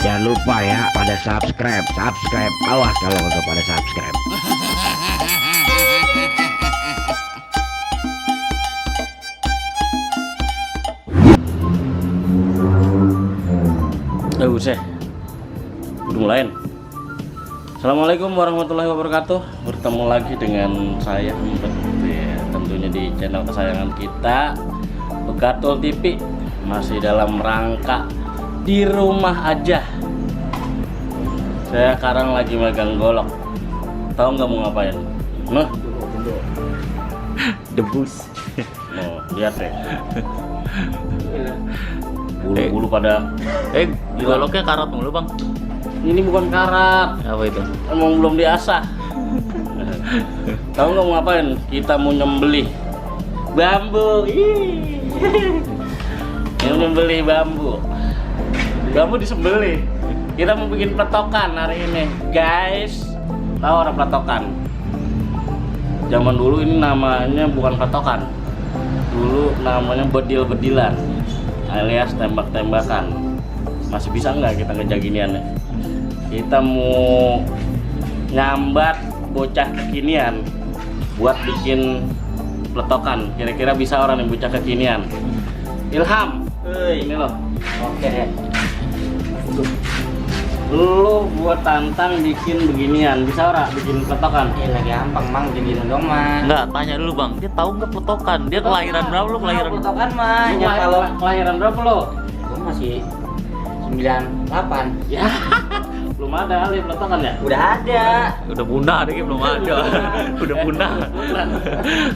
Jangan lupa ya pada subscribe. Awas kalau nggak pada subscribe. Udah mulai. Assalamualaikum warahmatullahi wabarakatuh. Bertemu lagi dengan saya ya, tentunya di channel kesayangan kita, Begatul TV. Masih dalam rangka di rumah aja. Saya sekarang lagi megang golok. Tahu nggak mau ngapain? Nah, debus. oh, lihat deh. Bulu-bulu pada goloknya karat mulu bang. ini bukan karat, Apa itu? emang belum diasah. Tahu nggak mau ngapain? Kita mau nyembelih bambu. Yang nyembelih bambu disembelih. Kita mau bikin petokan hari ini, guys. Tahu orang petokan? Zaman dulu ini namanya bukan petokan. Dulu namanya bedil-bedilan, alias tembak-tembakan. Masih bisa nggak kita ngejar ginian ya? Kita mau nyambat bocah kekinian buat bikin peletokan. Kira-kira bisa orang yang bocah kekinian. Ilham, ini loh. Oke. Lu buat tantang bikin beginian, bisa orang bikin peletokan? Iya gampang mang, begini dong mah. Enggak, tanya dulu bang. Dia tahu nggak peletokan? Dia kelahiran berapa lu kelahiran? Peletokan mah, Lu ya kalau kelahiran berapa lo? gua masih 98. Ya, belum ada kali peletokan ya? Udah ada. Udah punah deh, belum ada. Udah punah.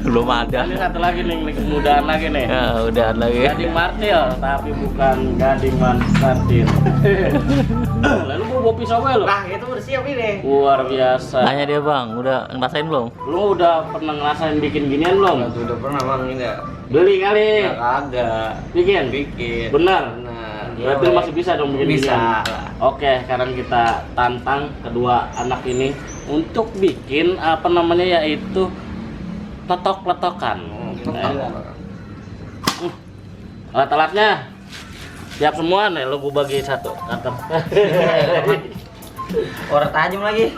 Belum ada. Ini satu lagi nih, kemudahan lagi nih. Ya, udah lagi. Gading martil, tapi bukan gading martil. Lalu gua bawa pisau gue lo. Nah, itu udah siap ini. Luar biasa. Tanya dia bang, udah ngerasain belum? Lu udah pernah ngerasain bikin ginian belum? Udah pernah mang ini ya. Beli kali. Kagak. Bikin. Benar. Nah, Berarti lu masih bisa dong bikin bisa. ginian. Oke, sekarang kita tantang kedua anak ini untuk bikin apa namanya, yaitu letok-letokan. Alat-alatnya siap semua nih, lu gua bagi satu. Cakep. Orang tajam lagi.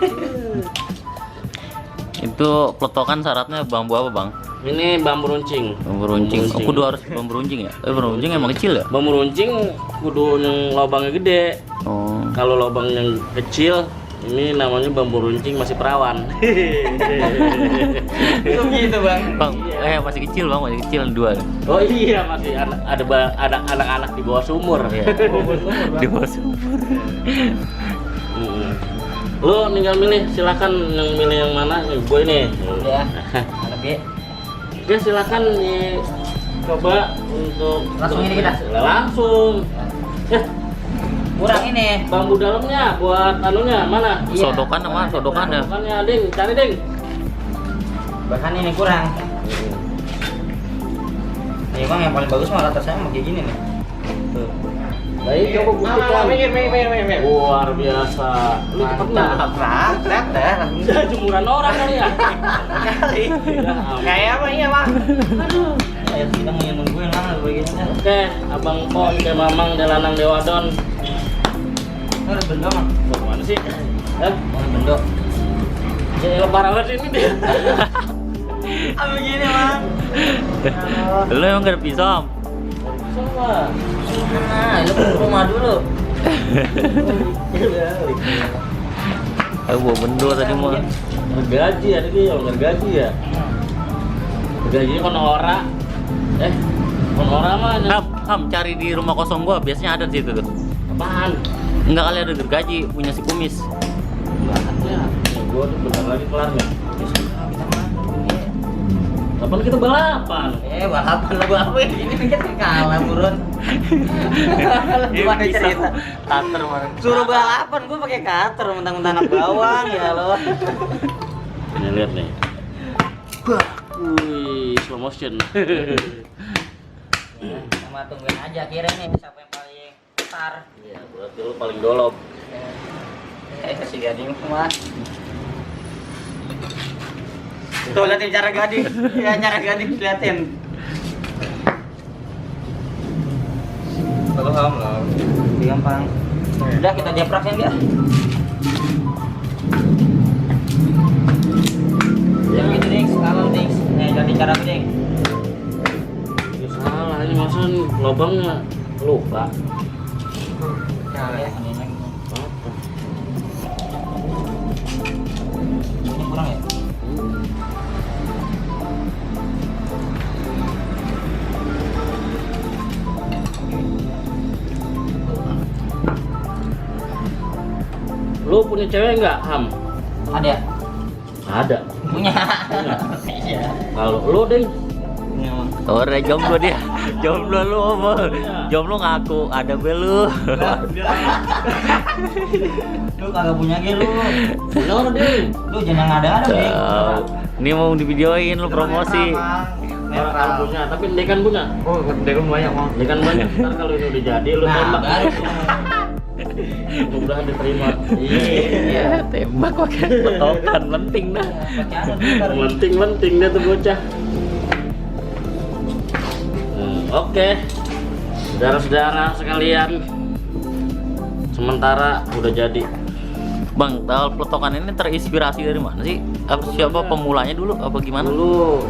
Itu peletokan syaratnya bambu apa bang? Ini bambu runcing. Bambu runcing. Oh, kudu harus bambu runcing ya? Bambu runcing emang kecil ya? Bambu runcing kudu yang lubangnya gede. Oh. Kalau lubang yang kecil, ini namanya bambu runcing masih perawan. Itu gitu bang. Bang, masih kecil bang, masih kecil dua. Oh iya, masih ada anak-anak di bawah sumur. Iya. Di bawah sumur. Lu tinggal milih, silakan yang milih yang mana. Nih, gue ini. Ya. Ada B. Oke, silakan nih, coba untuk Langsung ini kita? Langsung. Ya, Kurang ini. bambu dalamnya buat anunya mana? Iya. Sodokan sama sodokannya. Sodokannya, Ding, cari Ding. Bahkan ini kurang. Nih bang, yang paling bagus mah rata saya mau kayak gini nih. Tuh. Baik, coba buktikan. Mikir. Luar biasa. Lu cepet nggak? Mantap dah. Udah jemuran orang kali ya. Kali. Kayak apa iya bang? Aduh. Ayo kita mau nungguin lah begini. Oke, Abang Pon ke Mamang Delanang Dewadon. Ada bendo bang. Oh, mana sih? Ada bendo. Ya lebaran banget ini dia. Ah begini bang. Lu emang gak ada pisau? Sama. Nah, lu ke rumah dulu. Aku bawa bendo tadi mau. Gergaji ada dia, gergaji ya. Gergaji kan ora. Kon ora mah. Ham, cari di rumah kosong gua, biasanya ada di situ tuh. Apaan? Enggak kali ada gergaji punya si kumis. Enggak ada. Nih gua tuh bentar lagi kelar nih. Kapan kita balapan? Balapan lagu apa ini kita kalah burun. Lu ada cerita. Tater mana? Suruh balapan gua pakai cutter mentang-mentang anak bawang ya lo. Nih lihat nih. Wih, slow motion. Sama tungguin aja kira nih siapa yang paling besar. Iya, berarti lu paling dolop. Kasih gading semua. Tuh liatin cara gading. Ya cara gading liatin. Kalau ham lah. Gampang. Udah kita jeprakin dia. Ya gitu ding, salah ding. Nih jadi cara ding. Ya salah ini masa lubangnya lupa. Nah, ya ini lagi. Ini kurang ya? Lu punya cewek nggak, Ham? Ada. Ada. Punya. Iya. Kalau lu ding, Punya. Ore jomblo dia. Jomblo lu apa? Jomblo ngaku ada gue lu. Lu kagak punya ge lu. punya orang ding. Lu jangan ada-ada ding. Tahu. Ini mau divideoin lu promosi. Orang kalau punya, tapi dia kan punya. Oh, dia kan banyak, Bang. Dia kan banyak. Ntar kalau ini udah jadi, lu Nah, tembak. baru. Mudah-mudahan diterima. Iya. Tembak pakai petokan penting dah. Pakai anu bentar. Lenting dia tuh bocah. Oke, saudara-saudara sekalian, sementara udah jadi. Bang, tahu petokan ini terinspirasi dari mana sih? Apa siapa pemulanya dulu? Apa gimana? Dulu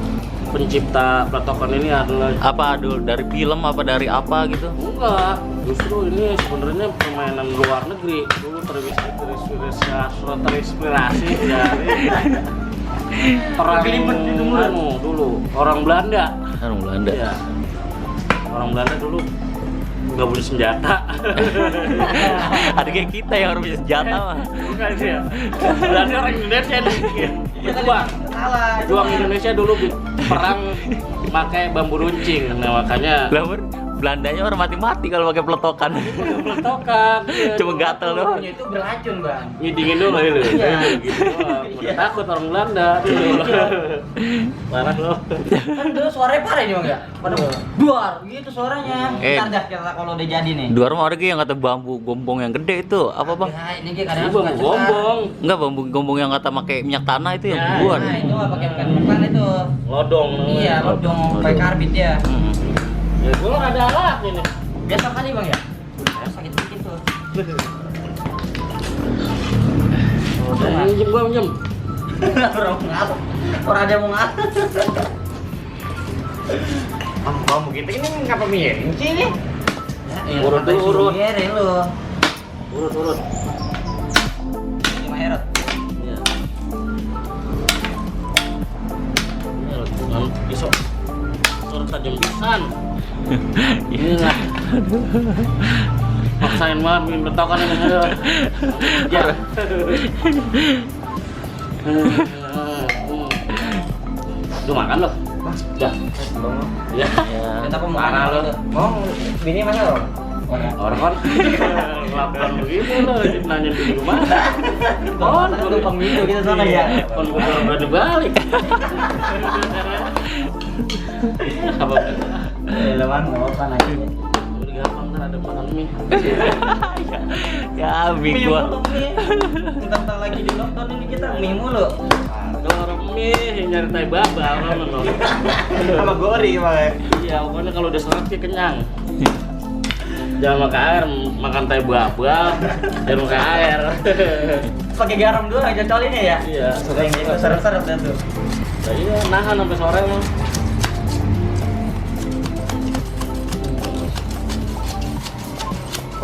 pencipta petokan ini adalah Apa dulu dari film apa dari apa gitu? enggak, justru ini sebenarnya permainan luar negeri. Dulu terinspirasi dari orang dulu orang Belanda. Orang Belanda. Iya. Orang Belanda dulu nggak punya senjata. Ada kayak kita yang harus punya senjata mah. Bukan sih ya. Belanda orang Indonesia nih. Coba. Salah. Juang Indonesia dulu perang pakai bambu runcing. Nah makanya Lah Belandanya orang mati-mati kalau pakai peletokan. peletokan. Cuma gatel doang. Punya itu beracun, Bang. Ngidingin dulu lu. Iya. Gitu doang. Udah takut orang Belanda dulu. Parah loh. Kan dulu suaranya parah nih, Bang ya. Pada duar gitu suaranya. Ntar dah kita kalau udah jadi nih. Dua orang ada yang kata bambu gombong yang gede itu apa bang? Ya, ini kayak Ini kadang bambu gombong. Enggak bambu gombong yang kata pakai minyak tanah itu yang Ya, buan. Nah, itu mah pakai bukan itu. Lodong. Iya, lodong pakai karbit ya. Ya gua ada alat ini. Biasa kali, Bang ya. Sakit dikit tuh. Minjem gua minjem. Orang mau ngaruh. Orang ada yang mau ngaruh. Bambu gitu ini ngapa miring sih ini? Ya, Urut dulu, urut. Miring lu. Urut. Ini mah herot. Iya. Ini loh, dengan pisau. Urut tajam pisan. Inilah. Maksain banget bikin betokan ini. Ya. Lu makan loh. Udah. Belum. Ya. Kita Parah pemakanan lu. lu. Mau bini mana lo? Orang kan laporan begitu loh, nanya di rumah. Kon numpang gitu kita sana ya. Kon gue berani balik. Apa? Lewan enggak apa nanya. Udah gampang ntar ada makan mie. Ya mie gua. Bentar lagi di nonton ini kita mie mulu. Dorong mie nyari tai babal loh. Sama gori malah. Iya, pokoknya kalau udah seret sih kenyang. Jangan makan air, makan tai babal, jangan makan air. Pakai garam dulu aja colinnya ya. Iya, Sering gitu seret-seret dah tuh. Nah, iya, nahan sampai sore mah.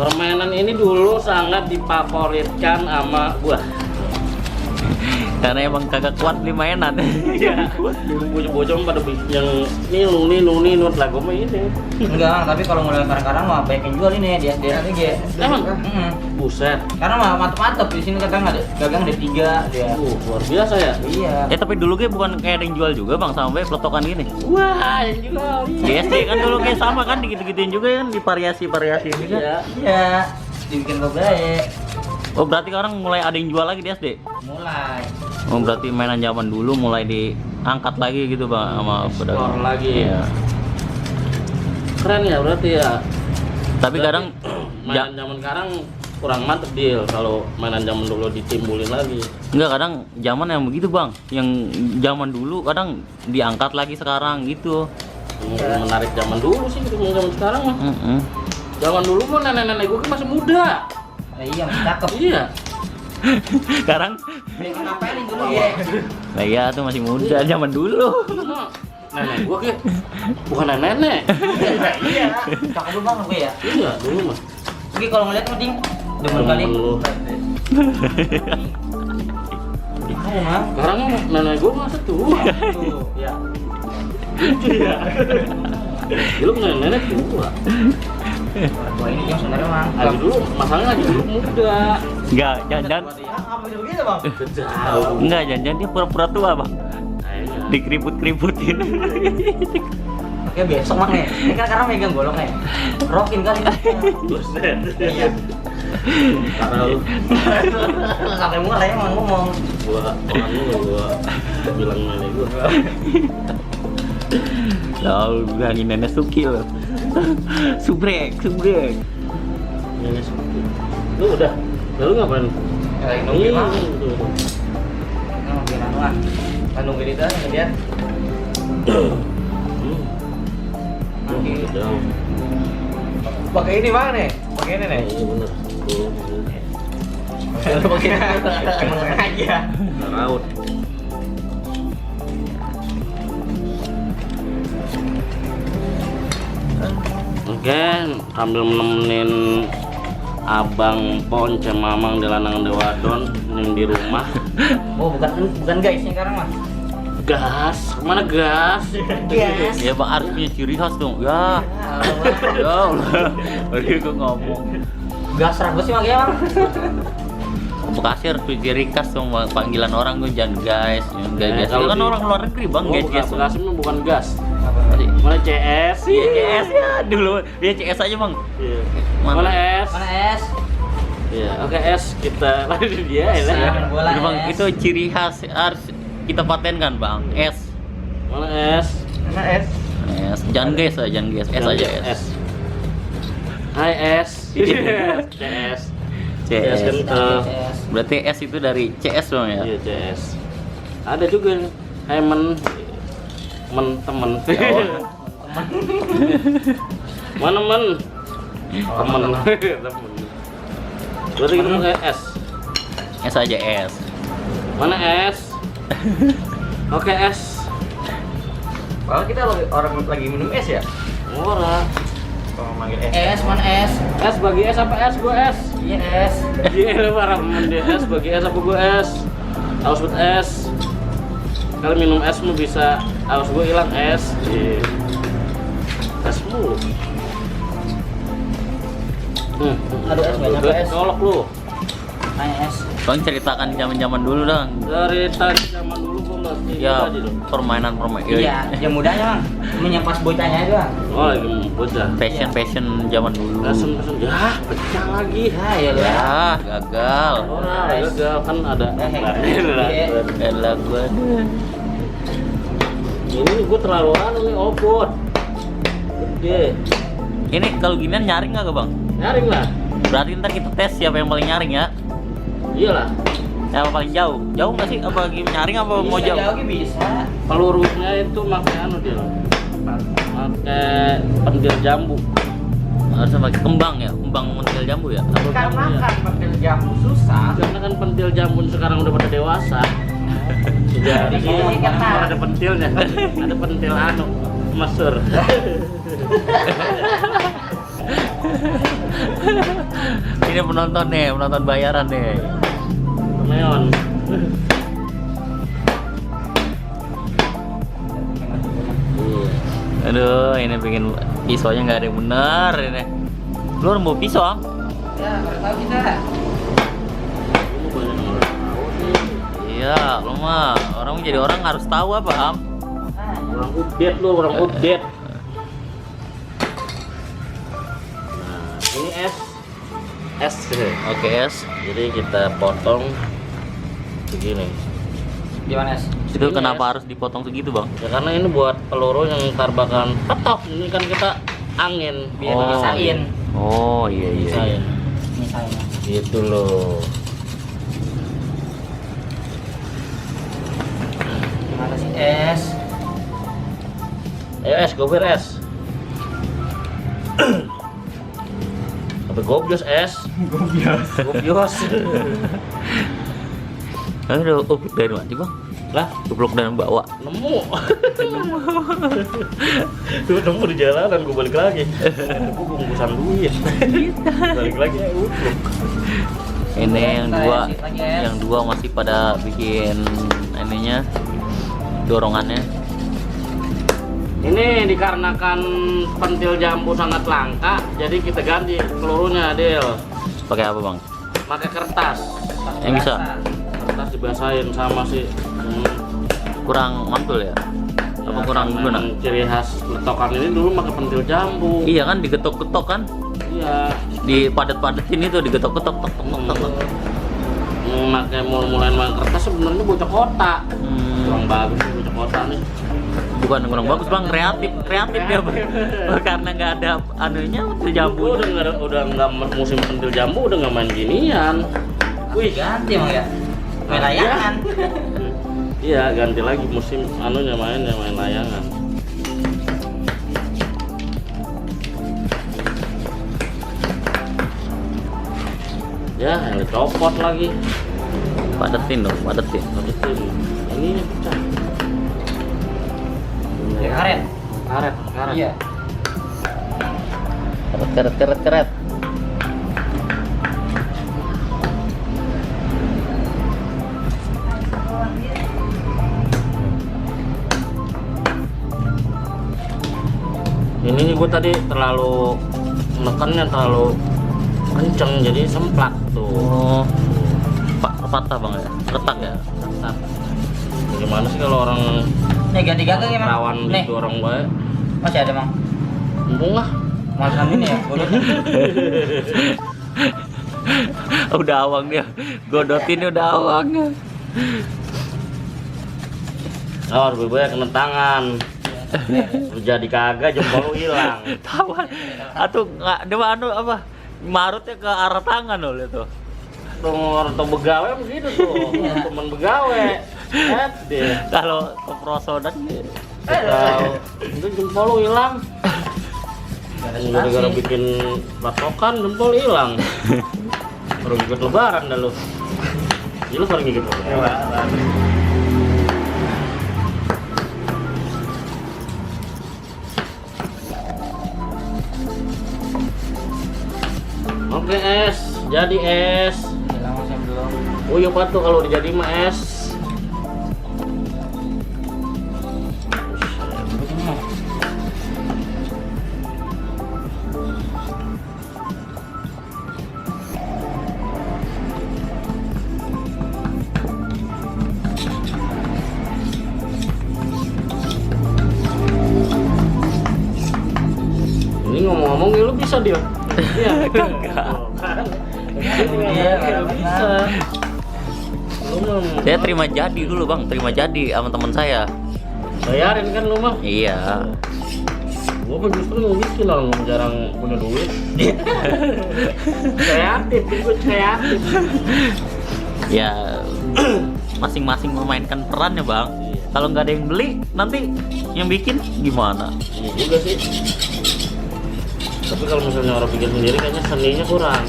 Permainan ini dulu sangat difavoritkan sama gua. Karena emang kagak kuat beli mainan. Iya. Bocah-bocah pada yang ninu lah gua mah ini. Enggak, tapi kalau mulai sekarang mah banyak yang jual ini dia lagi. Emang? Buset. Buset. Karena mah mantep-mantep di sini gagang ada 3 dia. Luar biasa ya. Iya. Tapi dulu gue bukan kayak ada yang jual juga bang sampai peletokan gini. Wah, yang jual. Di SD kan dulu kayak sama kan digitu-gituin juga kan di variasi-variasi ini kan. Iya. Iya. Dibikin baik. Oh berarti orang mulai ada yang jual lagi di SD? Mulai. Oh berarti mainan zaman dulu mulai diangkat lagi gitu bang sama Explore lagi. Iya. Keren ya berarti ya. Tapi kadang mainan zaman sekarang kurang mantep deal kalau mainan zaman dulu ditimbulin lagi. enggak kadang zaman yang begitu bang, yang zaman dulu kadang diangkat lagi sekarang gitu. Yang menarik zaman dulu sih gitu zaman sekarang mah. Zaman dulu mah nenek-nenek gue kan masih muda. Iya, masih cakep. Iya. Sekarang Beli ngapelin dulu ya. lah iya tuh masih muda zaman dulu. Cuma nenek gua ke bukan nenek. Iya. Cakep banget gue ya. Iya, dulu mah. Oke, kalau ngeliat mending demen kali. Lu. Tahu mah. Sekarang mah nenek gua masa tua. Tuh, ya. Lucu ya. Dulu nenek tua. Wah, ini yang sebenarnya mah. Lagi dulu, masalahnya lagi dulu muda. Enggak, jangan-jangan Apa bisa begitu, Bang? Jauh. enggak, jangan-jangan dia pura-pura tua, Bang. Kayaknya. Dikeriput-keriputin. Oke, besok mah nih. Ini kan karena megang golongnya. Rokin kali. Buset. Iya. Karena lu Sampai murah ya emang ngomong. gua bilang nenek gua. Tahu bilangin nenek Suki loh. Subrek. Nenek sepupu. Lu udah. Lalu ngapain? Lagi nungguin mah. Tuh. Nungguin anu ah. Kan nungguin itu aja dia. Nanti Jauh. pakai ini Bang nih. Pakai ini nih. Iya bener. Tuh. Lu pakai emang aja. Raut. Oke, sambil menemenin abang Ponce Mamang di Lanang Dewadon yang di rumah. Oh, bukan guys yang sekarang mah. Gas, kemana gas? Gas. Ya Bang harus punya ciri khas dong. Ya. Ya Allah. Baru gua ngomong. Gas ragus sih makanya Bang. Bekasi harus punya ciri khas dong, Bang. Panggilan orang gue jangan guys. Guys. kalau Kan di- orang luar negeri, Bang. Guys. Bekasi mah bukan gas. Apa sih? Mana CS? Iya CS ya dulu. Iya CS aja, Bang. Iya. Mana? Mana S? Mana es? Iya, oke S kita lari dia ya. Siap. Bola Itu, Bang, es. itu ciri khas harus kita patenkan, Bang. S. Mana S? Mana es? S. Jangan guys aja, jangan guys. S aja S. Hai S. CS. CS. kan Es. Berarti S itu dari CS dong ya? iya CS. Ada juga nih. Hai temen. Oh. Mana temen? Temen. Berarti kita pakai S. S aja S. Mana S? Oke S. Kalau kita orang lagi minum es ya? Ora. Kalau manggil es. Es mana es? S bagi S apa S? Gua S. Iya es. Iya, para mending S bagi S apa gua S? Haus buat S. Kalau minum es mah bisa haus gua hilang es. Iya. Es mulu. Aduh, es banyak, Udah, es. Colok lu. Mana es? Bang ceritakan zaman-zaman dulu dong. Dari tadi zaman dulu gua ngerti Ya, aja dong. permainan. Iya, yang mudanya Bang. Ini yang pas bocahnya aja Bang. Oh, lagi bocah. Passion zaman dulu. Pesen ya, pecah lagi. Ya lu. Ya, gagal. Ora, gagal kan ada. Elah gua. Ini gua terlalu anu nih opot. Gede. Ini kalau ginian nyaring nggak Bang? Nyaring lah. Berarti ntar kita tes siapa yang paling nyaring ya? Iyalah. Siapa paling jauh? Jauh nggak sih? Apa lagi nyaring apa mau jauh? Jauh bisa. Pelurunya itu pakai anu dia. Pakai pentil jambu. Harus pakai kembang ya? Kembang mentil jambu ya? Apa Karena jambunya? kan pentil jamu susah. Karena kan pentil jambu sekarang udah pada dewasa. Jadi Ini kan ada pentilnya. Ada pentil anu mesur. Ini penonton nih, penonton bayaran nih. Neon. Aduh, ini bikin pisaunya nggak ada yang bener ini. Lu orang bawa pisau, Am? Ya, baru tahu kita. Ini banyak yang orang tahu nih. Iya, lu mah orang jadi orang harus tahu apa, Am? Orang update lu, orang update. Nah, ini S. Oke, S. Jadi kita potong begini. Gimana es? Itu Ini kenapa S. harus dipotong segitu, Bang? Ya karena ini buat peluru yang ntar bakalan petok. Ini kan kita angin biar Oh. ngisain. Oh, iya iya. Ngisain. Misalnya. Gitu loh. Gimana sih es? Ayo S, gopir S. Sampai gobios es. Gobios. Aduh, dari mana sih bang? Lah, Geblok dan bawa. nemu. Gue nemu di jalanan, gue balik lagi. Gue bungkusan duit. Balik lagi ya upluk. Ini Lagi, Es. yang dua masih pada bikin ininya, dorongannya. Ini dikarenakan pentil jambu sangat langka, jadi kita ganti pelurunya, Del. Pakai apa bang? Pakai kertas. Yang bisa Kertas dibasahin sama si kurang mantul ya? Apa kurang guna? Ciri khas letokan ini dulu pakai pentil jambu. Iya kan, digetok-getok kan? Iya. Dipadat-padatin itu, digetok-getok, tok tok tok tok. Pakai mulai main kertas sebenarnya bocah kota. Kurang bagus sih bocah kota nih. Bukan kurang bagus bang, kreatif dia bang. Karena nggak ada anunya pentil jambu. Udah nggak musim pentil jambu, udah nggak main ginian. Wih, Ganti emang ya. Main layangan. iya ganti lagi musim anunya main layangan. Ya, yang dicopot lagi. Padetin dong, padetin. Padetin. Ini pecah. Kayak karet. Karet. Iya. Keret. Ini gue tadi terlalu nekannya terlalu kenceng jadi semplak tuh. Oh, patah bang ya, retak ya. Tetap. Gimana sih kalau orang Nih ganti gagang ya, Mang. rawan Nih, gitu orang baik? masih ada, Mang. Mumpung lah. Makan ini ya, bolotnya. Udah awang dia, godotin udah awang. Oh, lebih banyak kena tangan. Lu jadi kagak jempol lu hilang. Tawan, atau nggak, dia anu apa? Marutnya ke arah tangan loh itu. Tuh begawe begitu tuh. Temen begawe. Deh. Kalau keprosodan Tahu. Itu jempol lu hilang. Gara-gara bikin patokan jempol hilang. Baru ikut lebaran dah lu. Jadi lu sering ikut lebaran. Oke es, jadi es. Lama saya belum. Oh iya Pak tuh kalau udah jadi mah es. Ini ngomong-ngomong lu bisa dia. Iya, Enggak. Iya, bisa. Lu mah Saya terima jadi dulu bang, terima jadi sama teman saya. bayarin kan lu mah. Iya. Gua mah justru nggak gitu lah, jarang punya duit. Kreatif, gue kreatif. Ya masing-masing memainkan peran ya bang. Kalau nggak ada yang beli, nanti yang bikin gimana? Iya juga sih. Tapi kalau misalnya orang bikin sendiri kayaknya seninya kurang.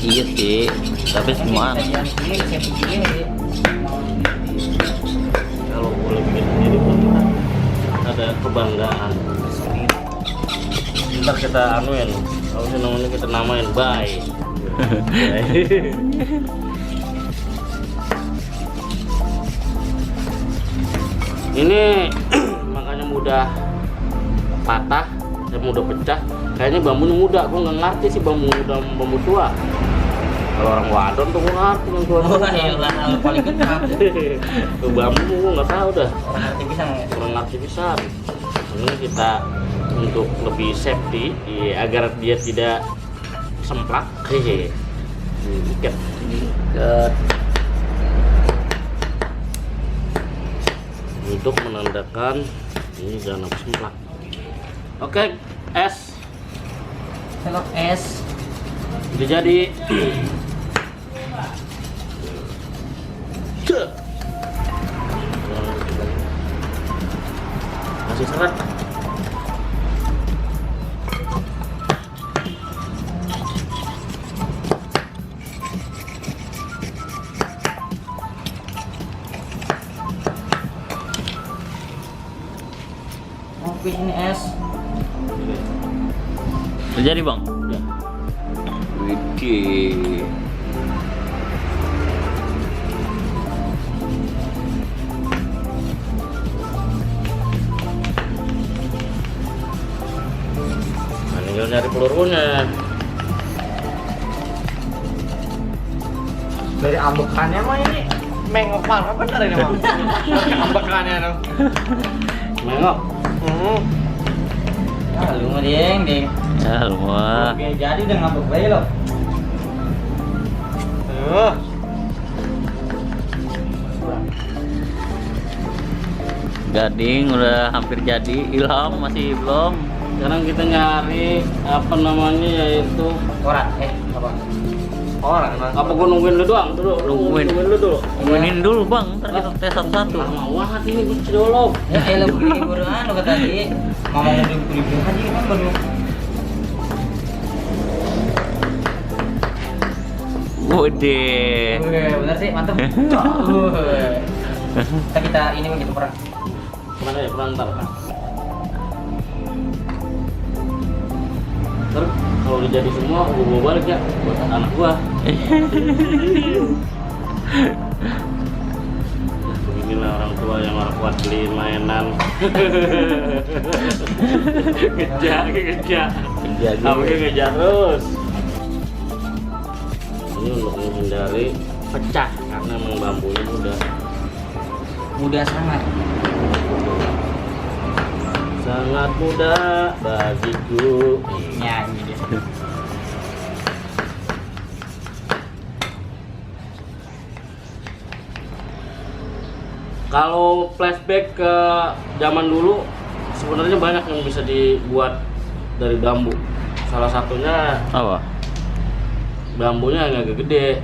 Iya sih, tapi semua Jangan sendiri, saya pikirin ya. Kalau boleh bikin sendiri pun kita ada kebanggaan. Ntar kita anuin, kalau sih namanya kita namain bye. Ini makanya mudah patah dan mudah pecah. Kayaknya bambunya muda, gue nggak ngerti sih bambu muda bambu tua. Kalau orang wadon tuh gue ngerti yang tua. Oh iya lah, hal paling genap. Tuh bambu gue nggak tahu dah. Orang ngerti bisa nggak ya? Kurang ngerti bisa. Ini kita untuk lebih safety agar dia tidak semplak. Hehe. Ikat. Untuk menandakan ini jangan sampai semplak. Oke, es Selok es. udah jadi. Masih seret. Udah jadi bang? Ya. Widih. Nah, tinggal nyari pelurunya. Dari ambekannya mah ini mengok parah bener ini mah. Ambekannya dong. Mengok. Ah, lu mah ding. Ya lu mah. Oke, jadi udah ngambek bae lo. Gading udah hampir jadi, Ilham masih belum. Sekarang kita nyari apa namanya yaitu Orang, apa? Orang emang. apa gua nungguin lu doang dulu. Nungguin. Nungguin lu dulu. Ngomongin dulu bang, ntar kita tes satu-satu. Lama banget ini gua colok. Ya elah beli buruan lo kata tadi. Mama mau beli aja kan baru. Wede. Bener sih, mantep. Kita ini mah gitu perang. Kemana ya perantar? Terus kalau udah jadi semua gua bawa balik ya buat anak gua. Beginilah orang tua yang orang kuat beli mainan. Ngejar. Penjaga. Kamu ngejar terus. Ini untuk menghindari pecah karena memang bambunya Mudah sangat. sangat mudah bagiku. Nyanyi dia. Kalau flashback ke zaman dulu, sebenarnya banyak yang bisa dibuat dari bambu. Salah satunya Apa? bambunya yang agak gede.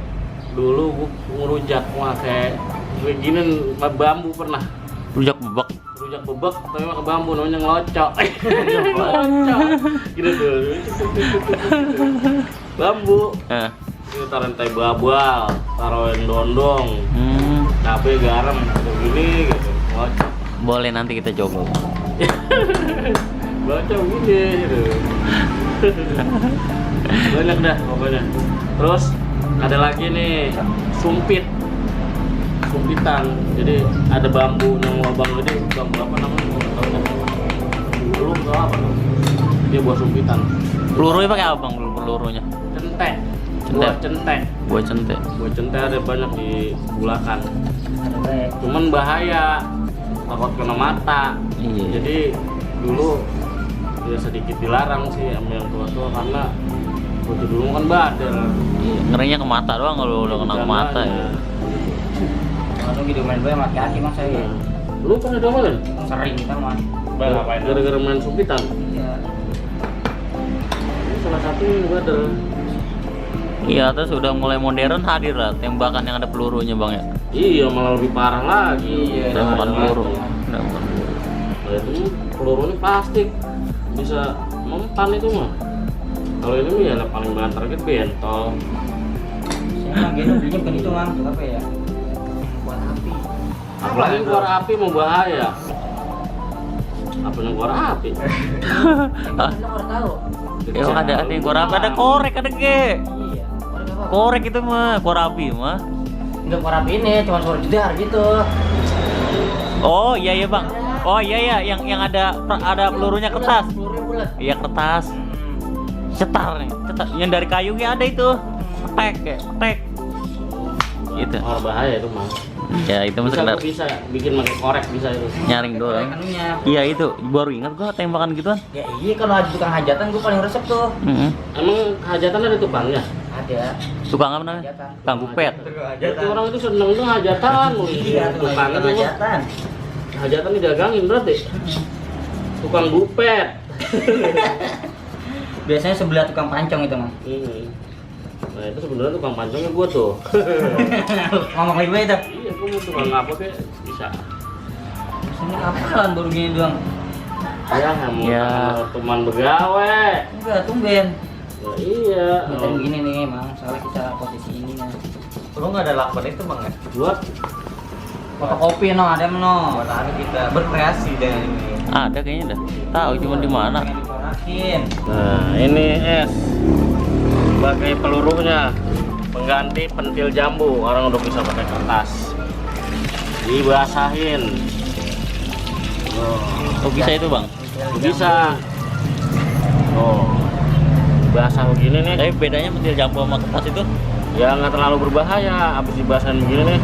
Dulu gua ngerujak pakai gini bambu pernah. Rujak bebek. Rujak bebek tapi pakai bambu namanya ngelocok. Ngelocok. Gitu dulu. Bambu. Kita taruhin teh babal, taruhin dondong, cabai, garam, begini gitu. Ngelocok. Boleh nanti kita coba. Baca gini gitu. Banyak dah pokoknya. Terus ada lagi nih sumpitan. Jadi ada bambu yang lubang gede, bambu apa namanya? Belum tahu apa. Dia buat sumpitan. Pelurunya pakai apa bang? Pelurunya? Centek. Buat centek. Buat centek. Buat centek ada banyak di Bulakan. Ada baik. Cuman bahaya, takut kena mata. Iya. Jadi dulu ya sedikit dilarang sih sama yang tua-tua karena waktu dulu kan badar. Iya. Ngerinya ke mata doang kalau udah kena ke mata ya. Kalau gitu main bola mati hati mas saya. Lu pernah doang Sering kita mah. gara-gara main sumpitan. Iya. Ini salah satu yang badar. Iya, terus udah mulai modern hadir lah tembakan yang ada pelurunya bang ya. Iya, malah lebih parah lagi. Iya, Tembakan Nah, peluru. Tembakan peluru. Nah, itu pelurunya plastik, bisa mempan itu mah. Kalau ini mah ya paling banget target bentol. Saya mah gitu belinya bukan itu mang, itu apa ya? Buat api. Apalagi keluar api mau bahaya. Apa yang keluar api? Hah? Kita baru tahu. Emang ada yang korek, ada korek, ada ge. Iya. Apa? Korek itu mah, korapi mah. Enggak keluar api ini, cuma suara jedar gitu. Oh iya iya bang. Oh iya iya, yang ada pelurunya kertas. Pelurunya bulat. Iya kertas. Cetar nih, cetar. Yang dari kayunya ada itu. Petek ya, petek. Gitu. Oh, bahaya itu mah. Ya itu mah Bisa, sekedar gua bisa bikin pakai korek bisa itu. nyaring doang. Anunya. Iya itu, baru ingat gua tembakan gituan. Ya iya kalau ada tukang hajatan gua paling resep tuh. Emang hajatan ada tukangnya? Ada. Tukang apa namanya? Hajatan. Kang Bupet. Itu orang itu seneng tuh hajatan. Iya, tukangnya tuh hajatan. hajatan didagangin berarti. Tukang bupet. Biasanya sebelah tukang pancong itu mang. Nah itu sebenarnya tukang pancongnya gua tuh. Ngomong lagi gue itu. Iya, gua mau tukang apa kayak bisa. Ini apaan baru gini doang? Ya, mau Ya. teman begawe. Enggak, tumben. Ya, iya. Kita begini nih, Mang. Soalnya kita posisi ini ya. Lu nggak ada lakban itu bang ya? Buat Fotokopi no, ada no. Kita berkreasi dengan ini. Ada kayaknya dah. Tahu cuma di mana. basahin. Nah, ini es sebagai pelurunya, pengganti pentil jambu. Orang udah bisa pakai kertas. Dibasahin. Oh bisa itu bang? Bisa. Oh, basah begini nih. Tapi bedanya pentil jambu sama kertas itu? Ya nggak terlalu berbahaya. Habis dibasahin begini nih.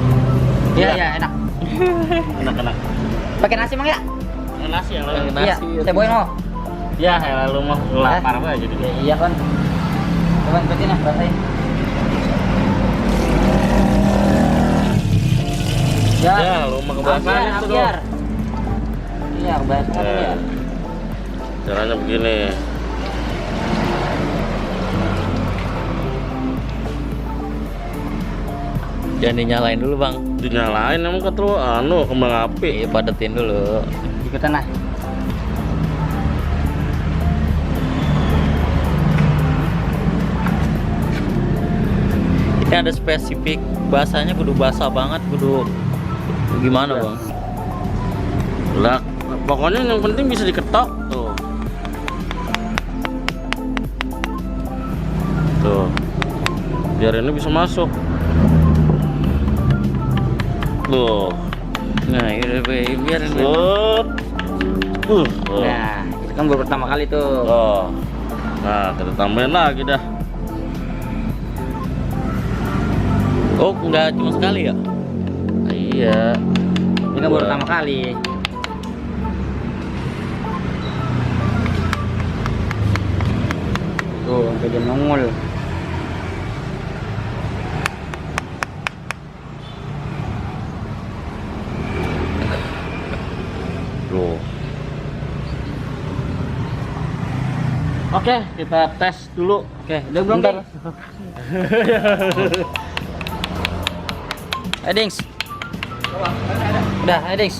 Iya, iya, enak. Enak-enak. Pakai nasi Bang ya? Nasi yang lain. Nasi. Iya, saya bawain mau. Ya, lu mau lapar aja jadi. Iya kan. Coba ikutin lah, basahin. Ya, lu mau kebasahan itu tuh. Biar. Iya, kebasahan ya. Caranya begini. Jangan dinyalain dulu bang. Dinyalain emang ketelu kembang api. Iya padetin dulu. Ikutan lah. Ini ada spesifik bahasanya kudu basah banget, kudu gimana bang? Lah, pokoknya yang penting bisa diketok tuh. Tuh. Biar ini bisa masuk. Tuh. Nah ini biar ini. Set. Tuh. Nah, itu kan baru pertama kali tuh. Oh. Nah, kita tambahin lagi dah. Oh nggak cuma sekali ya? Iya. Ini kan baru pertama kali. Tuh, sampai dia nongol. Tuh. Oke, kita tes dulu. Oke, udah belum Bentar. Ding? Ayo Dings. Udah, ayo Dings.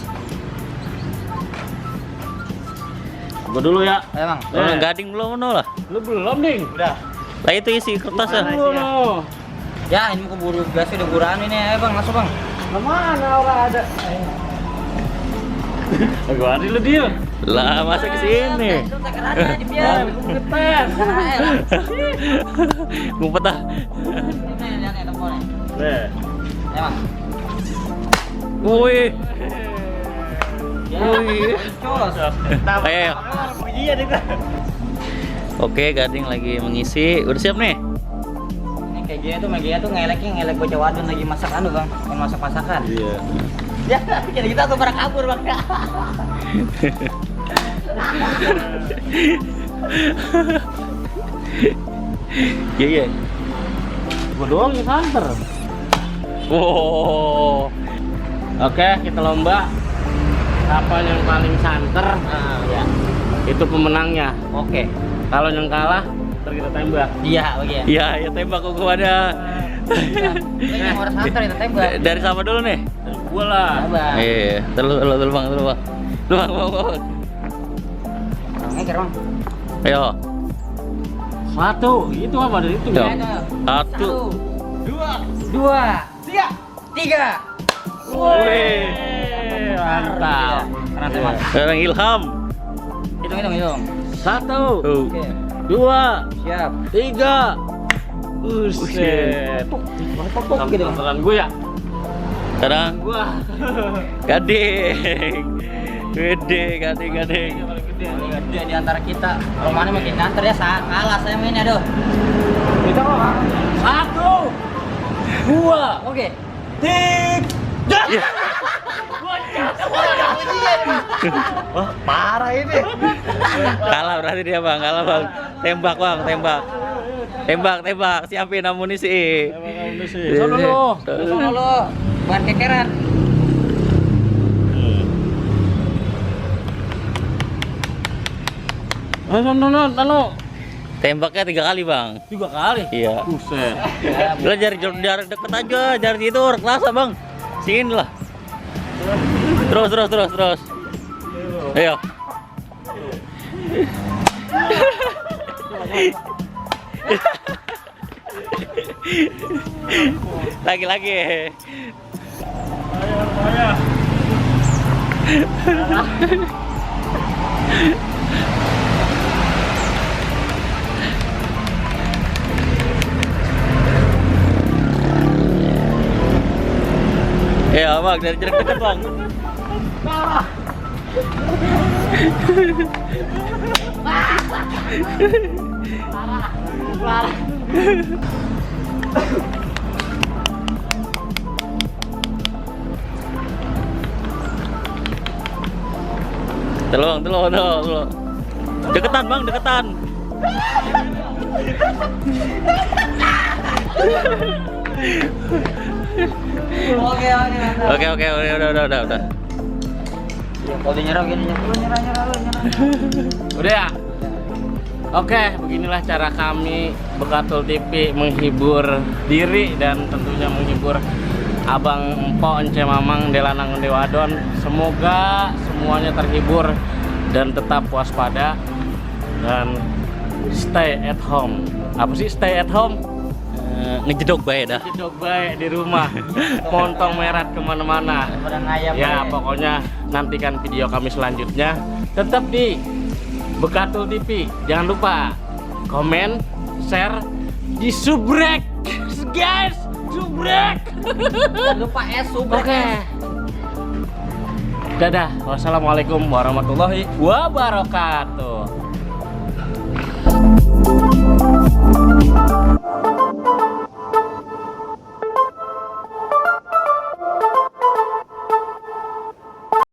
Gua dulu ya. Ayo Bang. Oh, gading belum no lah. Lu belum, Ding? Udah. Lah itu isi kertas ya. Dulu no. Ya, ini mau keburu gas udah kurang ini. Ayo Bang, masuk Bang. Kemana orang ada? Gua ada lu dia. Lah masa kesini? Biar. Ngetes. Ngumpet ah. Lihat nih tombolnya. Nih. Ayo Bang. Wih. Ya, Wih. cos. Ayo. Iya deh. Oke, gading lagi mengisi. Udah siap nih? Ini kayak gini tuh media tuh ngelek bocah wadon lagi masak Bang. Yang masak masakan. Iya. Ya, pikir kita tuh pada kabur Bang. Iya iya. Gua doang yang santer. Wow. Oke, kita lomba. Siapa yang paling santer? Ah, ya. Itu pemenangnya. Oke. Kalau yang kalah, ntar kita tembak. Iya, oke. Iya, ya tembak kok gua ada. Ini yang harus santer itu tembak. Dari sama dulu nih. Dari gua lah. Sabar. Iya, terus bang. Lu bang. Ngeker Bang. Ayo. Satu, itu apa dari itu? Yo. Ya? Satu. Dua, tiga. Wih, mantap. Karena tembak. Sekarang Ilham. Hitung. Satu, Oke. dua, Siap. tiga. Buset. Pok gitu Bang. Santeran gue ya. Sekarang Gua. gading. Gede, gading. Paling gede di antara kita. Kalau mana makin nganter ya kalah saya mainnya aduh. Kita kok. Satu, dua, Oke. tiga. Wah, parah ini. Kalah berarti dia bang, bang. Tembak bang, tembak. Siapin amunisi. Sono lu. Sono lo. Bukan kekeran. Sono. Tembaknya 3 kali bang. 3 kali. Iya. Buset. Lah jarak deket aja, jarak itu kerasa bang. Sini lah. Terus. Ayo. Lagi. Ya bang, dari jarak dekat bang. Telung. Deketan bang, deketan. Oke, udah. Kalau dia nyerah gini, nyerah. Udah ya? Oke, beginilah cara kami Bekatul TV menghibur diri dan tentunya menghibur Abang Empok, Ence Mamang, Delanang Dewadon. Semoga semuanya terhibur dan tetap waspada dan stay at home. Apa sih stay at home? Ngejedok bae dah. Jedok baik di rumah, montong merat kemana-mana. Pada ngayap. Ya pokoknya nantikan video kami selanjutnya. Tetap di Bekatul TV. Jangan lupa komen, share, di subrek, guys, subrek. Jangan lupa subrek. Oke. Dadah. Wassalamualaikum warahmatullahi wabarakatuh.